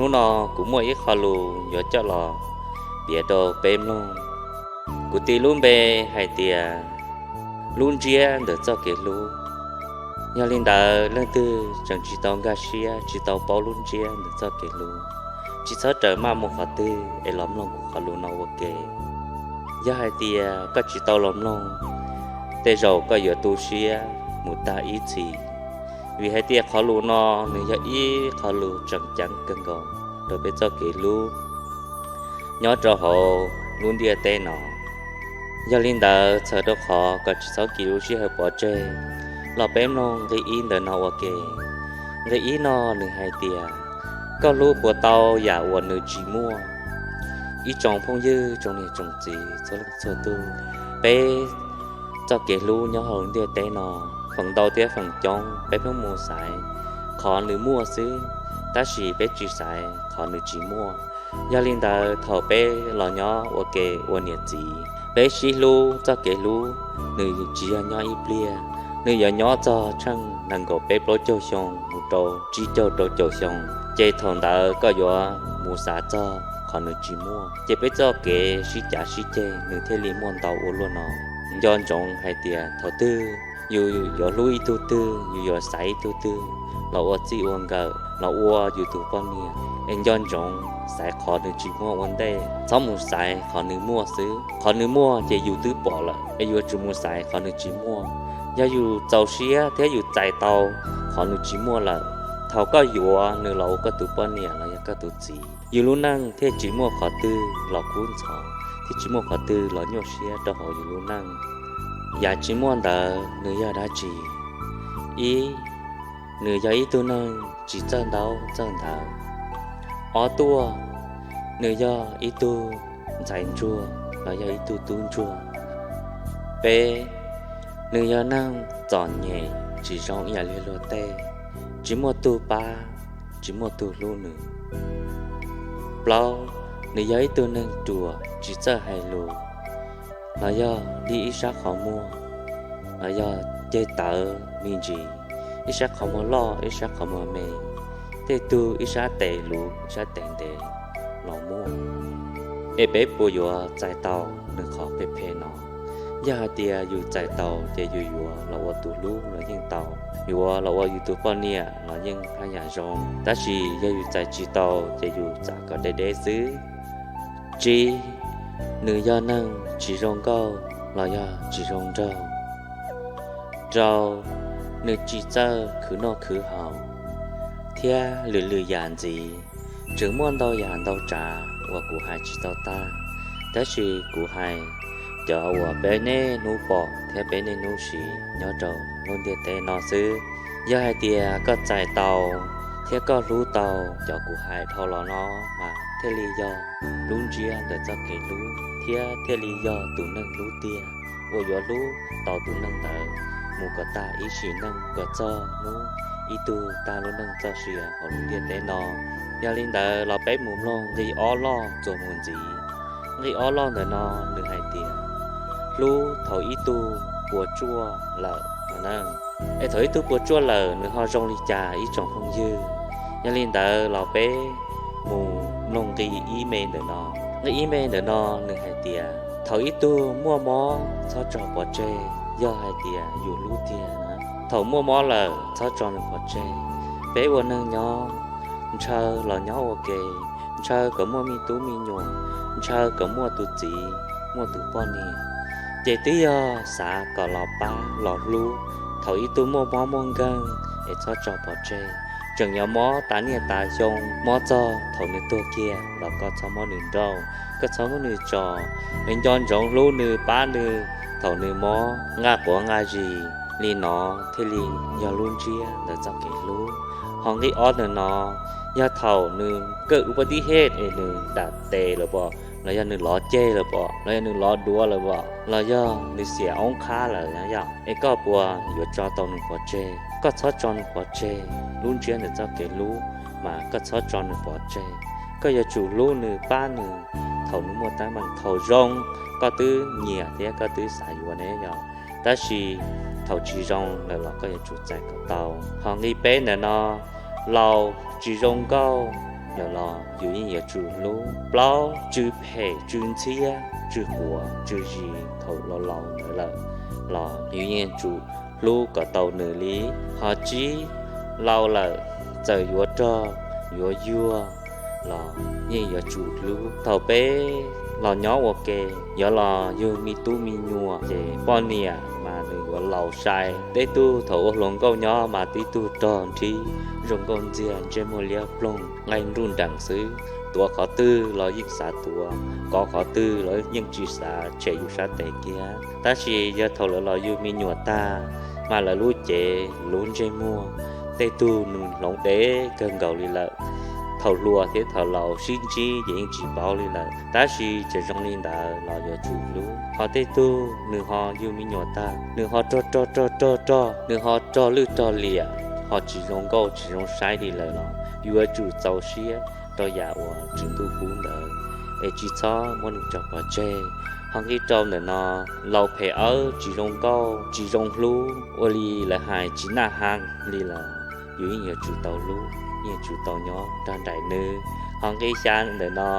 Hnub no kuv muaj ib qho lus yuav coj los piav rau peb mloog. Kuv tis lub npe hais tias lub ntsiab ntawm txoj kev hlub. Yog li ntawd leej twg tseem tsis tau nkag siab tsis tau paub lub ntsiab ntawm txoj kev hlub, tsis txhob rawm maj mus qhov twg es los mloog kuv qhov lus no ua ke. Yog hais tias koj tsis tau los mloog, tej zaum koj yuav tu siab mus tag ib txhis, vim hais tias qhov lus no nws yog ib qho lus tseem ceeb kawg nkaus rau peb txoj kev hlub nyob rau hauv lub ntiaj teb no. Yog li ntawd txhawm rau qhov kom tsis txhob kis lub sij hawm pov tseg, los peb mloog nqe ib ntawm no ua ke. Nqe ib no nws hais tias, koj hlub puas tau yam uas nws tsis muaj? Ib tsoom phooj ywg tsoom niam tsoom txiv txhua leej txhua tus, peb txoj kev hlub nyob hauv ntiaj teb no, feem ntau thiab feem coob peb pheej mus xaiv qhov nws muaj xwb, tab sis peb tsis xaiv qhov nws tsis muaj. Yog li ntawd thaum peb los nyob ua ke ua niam txiv, peb sib hlub txoj kev hlub nws tsis yog nyob ib pliag, nws yuav nyob txog tsheej nees nkaum peb plaub caug xyoo mus rau tsib caug rau caum xyoo. Ces thaum ntawd koj yuav mus xav txog qhov nws tsis muaj, ces peb txoj kev sib cav sib ceg nws thiaj li muaj ntau ua luaj no. Nco ntsoov hais tias thaum twg yus yuav hlub ib tug twg, yus yuav xaiv ib tug twg los ua txij ua nkawm los ua yus tus poj niam, es nco ntsoov xaiv qhov nws tsis muaj ua ntej, txhob mus xaiv qhov nws muaj xwb. Qhov nws muaj ces yus twb pom lawm, es yuav tsum mus xaiv qhov nws tsis muaj. Yog yus txaus siab thiab yus txais tau qhov nws tsis muaj lawm, thaum koj yuav nws los ua koj tus poj niam los yog koj tus txiv, yus lub neej thiaj tsis muaj qhov twg los kub ntxhov, thiaj tsis muaj qhov twg los nyuaj siab rau hauv yus lub neej. Yam tsis muaj ntawd nws yog dab tsi? Ib, nws yog ib tug neeg tsis txawj ntaub txawj ntawv. Ob tuaj, nws yog ib tug ntxhais ntsuag los yog ib tug tub ntsuag. Peb, nws yog neeg txom nyem tsis zoo ib yam li luag tej, tsis muaj tug pab, tsis muaj tug hlub nws. Plaub, nws yog ib tug neeg ruam tsis txawj hais lus, los yog li ib sab qhov muag, los yog ceg tawv me ntsis, ib sab qhov muag loj ib sab qhov muag me, tej tug ib sab tes luv ib sab tes ntev los muaj. Es peb puas yuav txais tau nws qhov phem phem no? Yog hais tias yus txais tau ces yus yuav los ua tus hlub los yeej tau, yuav los ua yus tus poj niam los yeej haj yam zoo. Tab sis yog yus txais tsis tau ces yus txav kom deb deb xwb. Tsib, nws yog neeg tsis zoo nkauj los yog tsis zoo nraug. Rau, nws tsis txawj khwv noj khwv haus, thiab lwm lwm yam ntxiv. Tseem muaj ntau yam ntau tsav uas kuv hais tsis tau tag, tab sis kuv hais cov uas peb niaj hnub pom thiab peb niaj hnub siv nyob rau lub ntiaj teb no xwb. Yog hais tias koj txais tau thiab koj hlub tau cov kuv hais dhau los no mas thiaj li yog lub ntsiab ntawm txoj kev hlub thiab thiaj li yog tus neeg hlub tiag uas yuav hlub tau tus neeg ntawd mus kom tag ib sim neej kom txog hnub ib tug tag lub neej txoj sia hauv lub ntiaj teb no. Yog li ntawd los peb mus mloog nqi ob loj txuas mus ntxiv. Nqi ob loj ntawm no nws hais tias hlub thaum ib tug puas tsuaj lawm no na. Es thaum ib tug puas tsuaj lawm nws ho zoo li cas ib tsoom phooj ywg? Yog li ntawd los peb mus mloog nqi ib me ntawm no. Nqi ib me ntawm no nws hais tias thaum ib tug muaj mob txhob tso pov tseg, yog hais tias yus hlub tiag na. Thaum muaj mob lawm txhob tso nws pov tseg. Peb ua neeg nyob, ntshaw los nyob ua ke, ntshaw kom muaj me tub me nyuam, ntshaw kom muaj tus txiv, muaj tus poj niam, ces twb yog xav kom los pab los hlub. Thaum ib tug muaj mob muaj nkeeg es txhob tso pov tseg. Tseem yuav mob tas niaj tas xyoo, mob txog thaum nws tuag kiag los koj txhob muab nws nrauj, koj txhob muab nws tso. Es nco ntsoov hlub nws pab nws thaum nws mob nqaj quav nqaj zis. Li no thiaj li yog lub ntsiab ntawm txoj kev hlub. Ho nqi ob ntawm no, yog thaum nws kawg ua pab tib hej es nws dam tes lawm pom, los yog nws lov ceg lawm pom, los yog nws lov duav lawm pom, los yog nws xiam oob qhab lawm yom, es koj puas yuav tso tau nws pov tseg? Koj txhob tso nws pov tseg. Lub ntsiab ntawm txoj kev hlub mas koj txhob tso nws pov tseg. Koj yuav tsum hlub nws pab nws thaum nws muaj teeb meem. Thaum zoo koj twb nyiam thiab koj twb xav yuav ne yom, tab sis thaum tsis zoo lawm los koj yuav tsum txais kom tau. Ho nqi peb ntawm no, laus tsis zoo nkauj no los yus yeej yuav tsum hlub. Plaub, tsw phem tsw ntxhiab tsw quav tsw zis thaum laus laus ntawd lawm los yus yeej yuav tsum hlub kom tau nws li. Ho tsib, laus lawm txawm yuav rog yuav yuag los yeej yuav tsum hlub. Thaum peb los nyob ua ke, yuav los yug me tub me nyuam ces poj niam mas nws yuav laus sai. Tej tug thaum ua hluas nkauj nyob mas tib tug rog nrhib zoo nkauj ntxiag, ntsej muag liab ploog, nqaij nruj nreem xwb. Tuav qhov twg los yeej xav tuav, kov qhov twg los yeej tsis xav tshem yus sab tes kiag. Tab sis yog thaum lawv los yug me nyuam tag mas lawv lub cev lub ntsej muag tej tug nws hloov dev kawg nkaus li lawm. Thaum hluas thiab thaum laus sib ntsib ces yeej tsis paub li lawm, tab sis txawm zoo li ntawd los yuav tsum hlub. Ho tej tug nws ho yug me nyuam tag nws ho rog rog rog rog rog, nws ho rog lwj rog liam, ho tsis zoo nkauj tsis zoo saib li lawm los yuav tsum txaus siab rau yam uas tswv ntuj pub ntawd, es tsis txhob muab nws tso pov tseg. Ho nqi rau ntawm no, laus phem awb tsis zoo nkauj tsis zoo hlub, ua li lawv hais tsis naj ha li los yus yeej yuav tsum tau hlub, yeej yuav tsum tau nyob nrog nraim nws. Ho nqi xya ntawm no,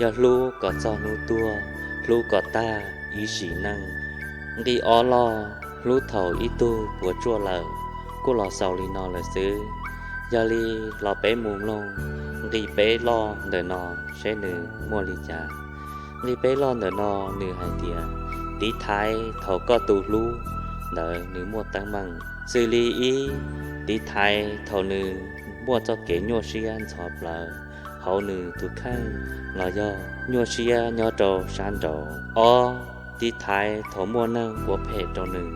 yog hlub kom txog hnub tuag, hlub kom tag ib sim neej. Nqi ob loj, hlub thaum ib tug puas tsuaj lawm, kuj los xaus li no lawm xwb. Yog li los peb mus mloog nqi peb loj ntawm no seb nws muaj li cas. Nqi peb loj ntawm no nws hais tias, tiv thaiv thaum koj tu hlub ntawd nws muaj teeb meem xws li ib, tiv thaiv thaum nws muaj txoj kev nyuaj siab ntxhov plawv hauv nws tus kheej los yog nyuaj siab nyob rau sab nraud. Ob, tiv thaiv thaum muaj neeg ua phem rau nws,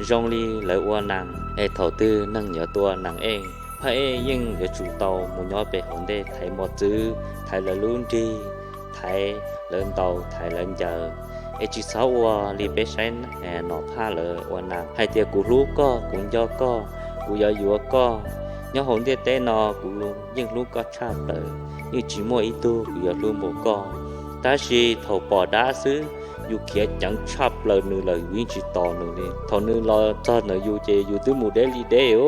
zoo li lawv ua nas es thaum twg neeg yuav tua nas ej, phaj ej yeej yuav tsum tau mus nyob pem hauv ntej thaiv mos txwv, thaiv lawv lub nrig, thaiv lawv ntaus, thaiv lawv ncaws. Es tsis txhob ua li peb saib nom phaj lawv ua nas hais tias kuv hlub koj, kuv nco koj, kuv yuav yuav koj. Nyob hauv ntiaj teb no kuv yeej hlub koj tshaj plaws, yeej tsis muaj ib tug kuv yuav hlub npaum koj. Tab sis thaum pom dab xwb, yus khiav ceev tshaj plaws nws lawm yus yeej tsis tos nws li. Thaum nws los txog ntawm yus ces yus twb mus deb li deb,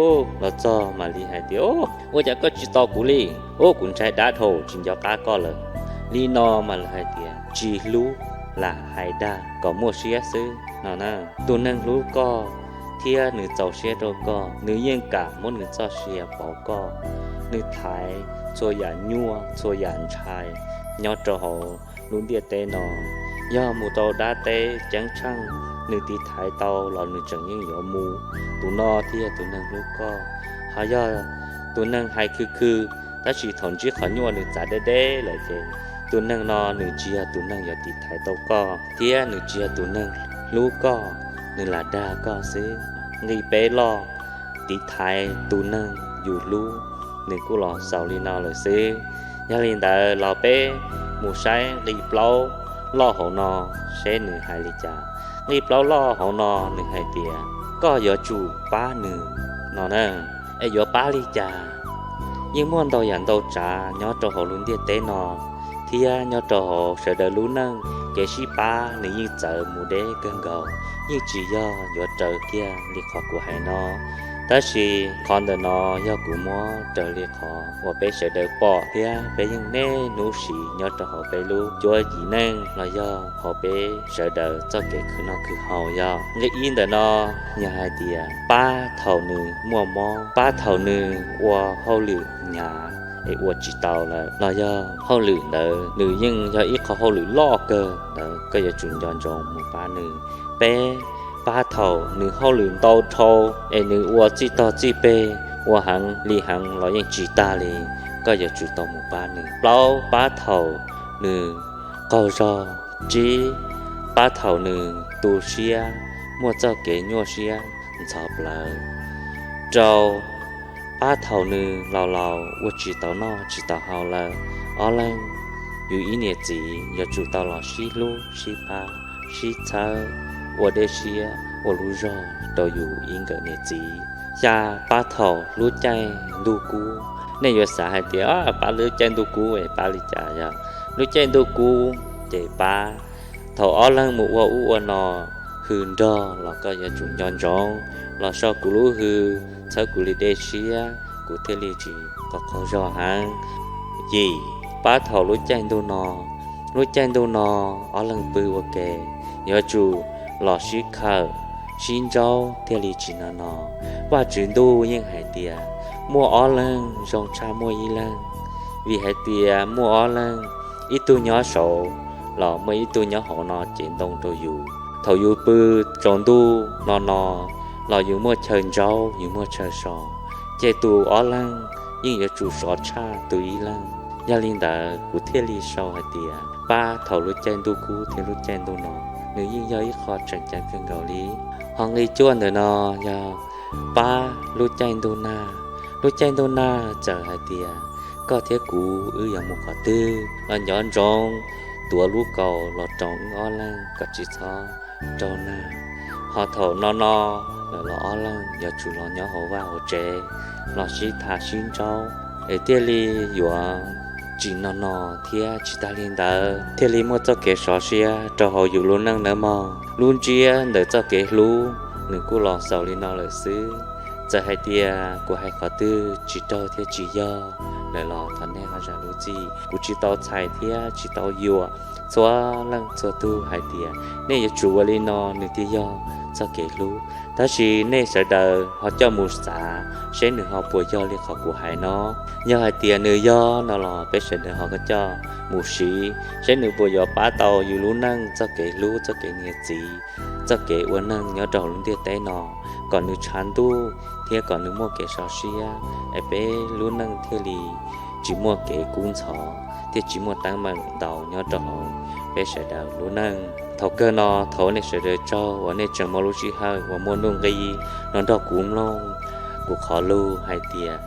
los txog mam li hais tias, ua cas koj tsis tos kuv li? Ub, kuv ntshai dab dhau tsis nco qab koj lawm. Li no mas lawv hais tias tsis hlub, lam hais dag kom muaj siab xwb no na. Tus neeg hlub koj thiab nws txaus siab rau koj, nws yeej kam muab nws txoj sia pauv koj. Nws thaiv txhua yam nyuaj txhua yam ntshai nyob rau hauv lub ntiaj teb no. Yog mus rau dab teb ceeb tsheej, nws tiv thaiv tau los nws tseem yeej yuav mus. Tus no thiaj yog tus neeg hlub koj. Ho yog tus neeg hais khw khw, tab sis thaum ntsib qhov nyuaj nws txav deb deb lawm ces tus neeg no nws tsis yog tus neeg yuav tiv thaiv tau koj, thiab nws tsis yog tus neeg hlub koj, nws lam dag koj xwb. Nqi peb loj, tiv thaiv tus neeg yus hlub, nws kuj los xaus li no lawm xwb. Yog li ntawd los peb mus saib nqi plaub loj hauv no seb nws hais li cas. Nqi plaub loj hauv no nws hais tias koj yuav tsum pab nws no na. Es yuav pab li cas? Yeej muaj ntau yam ntau tsav nyob rau hauv lub ntiaj teb no thiab nyob rau hauv sawv daws lub neej, kev sib pab nws yeej txawv mus deb kawg nkaus, yeej tsis yog yuav raws kiag li qhov kuv hais no. Tab sis qhov ntawm no yog kuv muab raws li qhov uas peb sawv daws pom thiab peb yeej niaj hnub siv nyob rau hauv peb lub cuab yim neej los yog hauv peb sawv daws txoj kev khwv noj khwv haus. Yog nqi ib ntawm no, yog hais tias pab thaum nws muaj mob, pab thaum nws ua hauj lwm hnyav es ua tsis tau lawm los yog hauj lwm ntawd nws yeej yog ib qho hauj lwm loj kawg ntawd, koj yuav tsum nco ntsoov mus pab nws. Peb, pab thaum nws hauj lwm ntau dhau es nws ua txij tog txij peg, ua heev li heev los yeej tsis tag li, koj yuav tsum tau mus pab nws. Plaub, pab thaum nws qaug zog. Tsib, pab thaum nws tu siab, muaj txoj kev nyuaj siab ntxhov plawv. Rau, pab thaum nws laus laus ua tsis tau noj tsis tau haus lawm. Ob leeg, yus ib niam txiv yuav tsum tau los sib hlub sib pab sib txhawb, ua dej siab ua lub zog rau yus ib nkawm niam txiv. Xya, pab thaum lub caij ntuj kub. Nej yuav xav hais tias pab lub caij ntuj kub es pab li cas? Yog lub caij ntuj kub ces pab thaum ob leeg mus ua ub ua no, hws nrog los koj yuav tsum nco ntsoov, los so kuv lub hws, txhawb kuv li dej siab, kuv thiaj li tsis qaug qaug zog heev. Yim, pab thaum lub caij ntuj no. Lub caij ntuj no ob leeg pw ua ke, yuav tsum los sib khawm, sib ntsaub thiaj li tsis no no. Vajtswv ntuj yeej hais tias muaj ob leeg zoo tshaj muaj ib leeg, vim hais tias muaj ob leeg, ib tug nyob saud los muaj ib tug nyob hauv no cev ntoo rau yus. Thaum yus pw tsaus ntuj no no los yus muaj chaw ntsaub, yus muaj chaw so, ces tus ob leeg yeej yuav tsum sov tshaj tus ib leeg. Yog li ntawd kuv thiaj li sau hais tias pab thaum lub caij ntuj kub thiab lub caij ntuj no, nws yeej yog ib qho tseem ceeb kawg nkaus li. Ho nqi cuaj ntawm no yog pab lub caij ntuj nag. Lub caij ntuj nag txawm hais tias koj thiab kuv wb yuav mus qhov twg los nco ntsoov tuav lub kaus los roos wb ob leeg kom tsis txhob raug nag. Ho thaum no no lawm los ob leeg yuav tsum los nyob hauv vaj hauv tsev los sib tham sib ntsaub es thiaj li yuav tsis no no thiab tsis tas li ntawd thiaj li muaj txoj kev sov siab rau hauv yus lub neej nawb mog. Lub ntsiab ntawm txoj kev hlub nws kuj los xaus li no lawm xwb. Txawm hais tias kuv hais qhov twg tsis raug thiab tsis yog lawm los thov nej ho zam lub txim. Kuv tsis tau txhais thiab tsis tau yuam txhua leej txhua tug hais tias nej yuav tsum ua li no nws thiaj yog txoj kev hlub. Tab sis nej sawv daws ho coj mus xav seb nws ho puas yog li qhov kuv hais no. Yog hais tias nws yog no los peb sawv daws ho coj mus siv seb nws puas yuav pab tau yus lub neej txoj kev hlub, txoj kev niam txiv, txoj kev ua neeg nyob rau hauv lub ntiaj teb no kom nws tshav ntuj thiab kom nws muaj kev sov siab es peb lub neej thiaj li tsis muaj kev kub ntxhov thiab tsis muaj teeb meem ntau nyob rau hauv peb sawv daws lub neej. Thaum kawg no thov nej sawv daws tsaug uas nej tseem muaj lub sij hawm uas muaj nuj nqi los nrog kuv mloog kuv qhov lus hais tias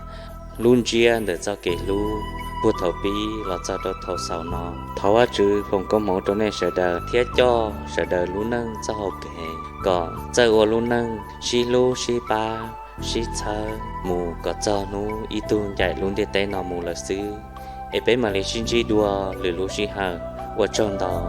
lub ntsiab ntawm txoj kev hlub puag thaum pib los txog rau thaum xaus no. Thov Vajtswv foom koob hmoov rau nej sawv daws thiab coj sawv daws lub neej txoj hau kev kom txawj ua lub neej sib hlub sib pab sib txhawb mus kom txog hnub ib tug ncaim lub ntiaj teb no mus lawm xwb. Es peb mam li sib ntsib dua lwm lub sij hawm. Ua tsaug ntau.